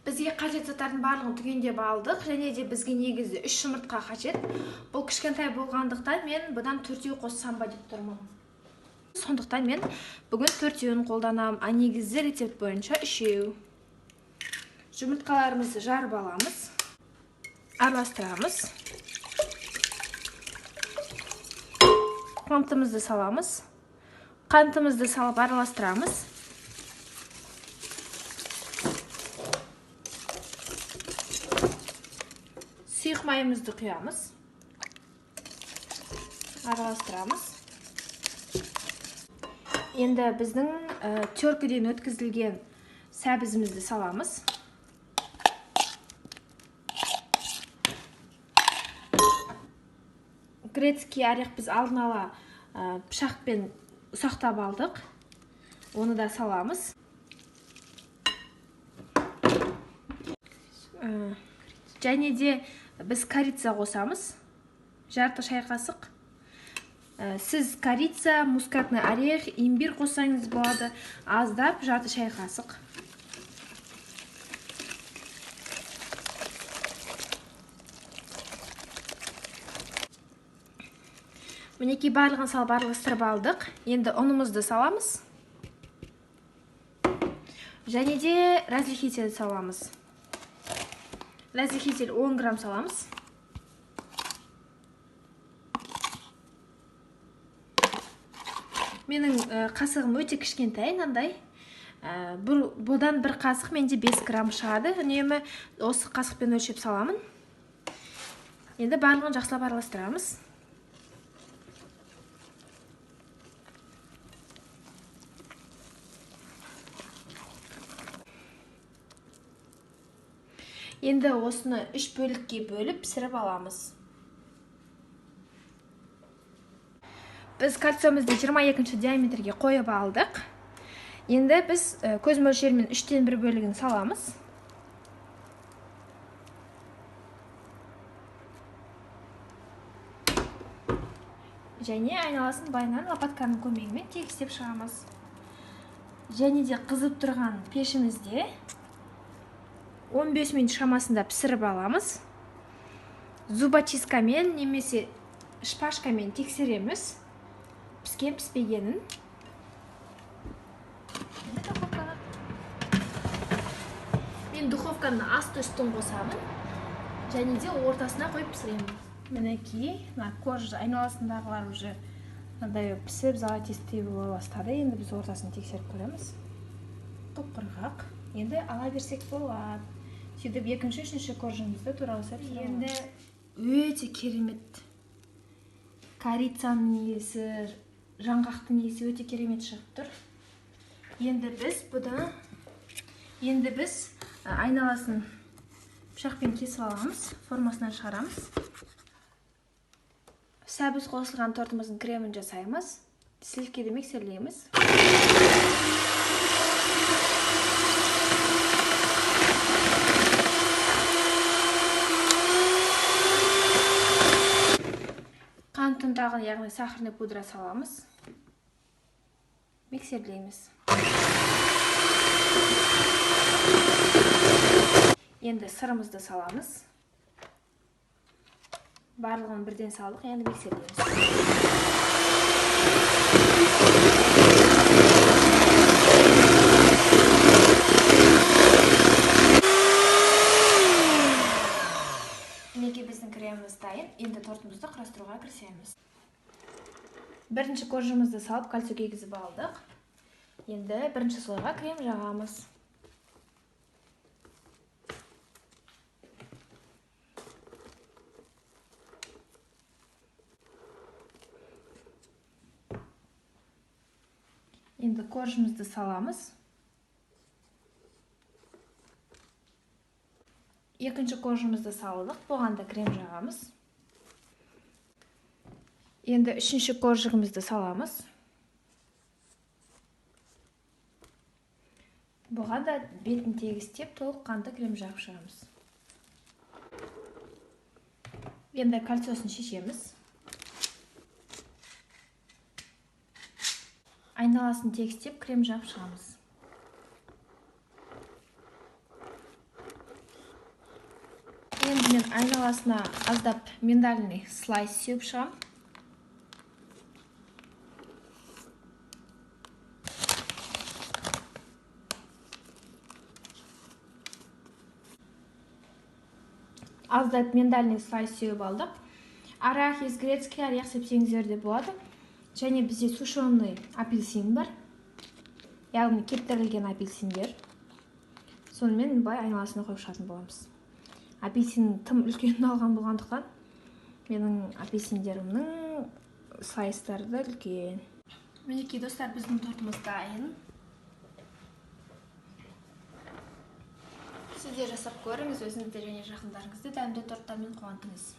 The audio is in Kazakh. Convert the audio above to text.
Бізге қажет заттардың барлығын түгендеп алдық, және де бізге негізі 3 жұмыртқа қажет. Бұл кішкентай болғандықтан мен бұдан 4 қоссам ба деп тұрмын. Сондықтан мен бүгін 4-еуін қолданамын, а негізі рецепт бойынша 3-еу. Жұмыртқаларымызды жарып аламыз, араластырамыз. Қантымызды саламыз. Қантымызды салып араластырамыз. Сұйық майымызды құямыз. Араластырамыз. Енді біздің теркіден өткізілген сәбізімізді саламыз. Грецкий орех біз алдын ала пышақпен ұсақтап алдық. Оны да саламыз. Және де біз корица қосамыз. Жарты шай қасық. Сіз корица, мускатный орех, имбирь қоссаңыз болады. Аздап жарты шай қасық. Мінекей барлығын салып араластырып алдық. Енді ұнымызды саламыз. Және де разрыхлитель саламыз. Разрыхлитель 10 грамм саламыз. Менің қасығым өте кішкентай, мынандай. Бұдан бір қасық менде 5 грамм шығады. Үнемі осы қасықпен өлшеп саламын. Енді барлығын жақсылап араластырамыз. Енді осыны 3 бөлікке бөліп пісіріп аламыз. Біз кольцомызды 22 диаметрге қойып алдық. Енді біз көз мөлшерімен 3-тен 1 бөлігін саламыз. Және айналасын байынан лопатканың көмегімен тегістеп шығамыз. Және де қызып тұрған пешімізде 15 минут шамасында пісіріп аламыз. Зубочисткамен немесе шпажкамен тексереміз піскен піспегенін. Мен духовканың асты үстін қосамын және де ортасына қойып пісіремін. Мінекей, мына корж айналасындағылар уже мынандай пісіп золотистый бола бастады. Енді біз ортасын тексеріп көреміз. Құп-құрғақ. Енді ала берсек болады. Сөйтіп екінші, үшінші коржымызды тура осылай пісіре аламыз. Енді өте керемет корицаның иісі, жаңғақтың иісі өте керемет шығып тұр. Енді біз айналасын пышақпен кесіп аламыз, формасынан шығарамыз. Сәбіз қосылған тортымыздың кремін жасаймыз. Сливкені миксерлейміз. Қант ұнтағын, яғни сахарный пудра саламыз. Миксерлейміз. Енді сырымызды саламыз. Барлығын бірден салдық, енді миксерлейміз. Мінекей біздің креміміз дайын. Енді тортымызды құрастыруға кірісеміз. Бірінші коржымызды салып кольцо кигізіп алдық. Енді бірінші слойға крем жағамыз. Енді коржымызды саламыз. Екінші коржымызды салдық, бұған да крем жағамыз. Енді үшінші коржығымызды саламыз. Бұған да бетін тегістеп, толыққанды крем жағып шығамыз. Енді кольцосын шешеміз. Айналасын тегістеп, крем жағып шығамыз. Мен айналасына аздап миндальный слайс сеуіп шығамын. Аздап миндальный слайс сеуіп алдық. Арахис, грецкий орех сепсеңіздер де болады. Және бізде сушеный апельсин бар, яғни кептірілген апельсиндер. Сонымен былай айналасына қойып шығатын боламыз. Апельсин тым үлкенін алған болғандықтан, менің апельсиндерімнің слайстары да үлкен. Мінекей, достар, біздің тортымыз дайын. Сіздер жасап көріңіз, өзіңізді және жақындарыңызды дәмді торттармен қуантыңыз.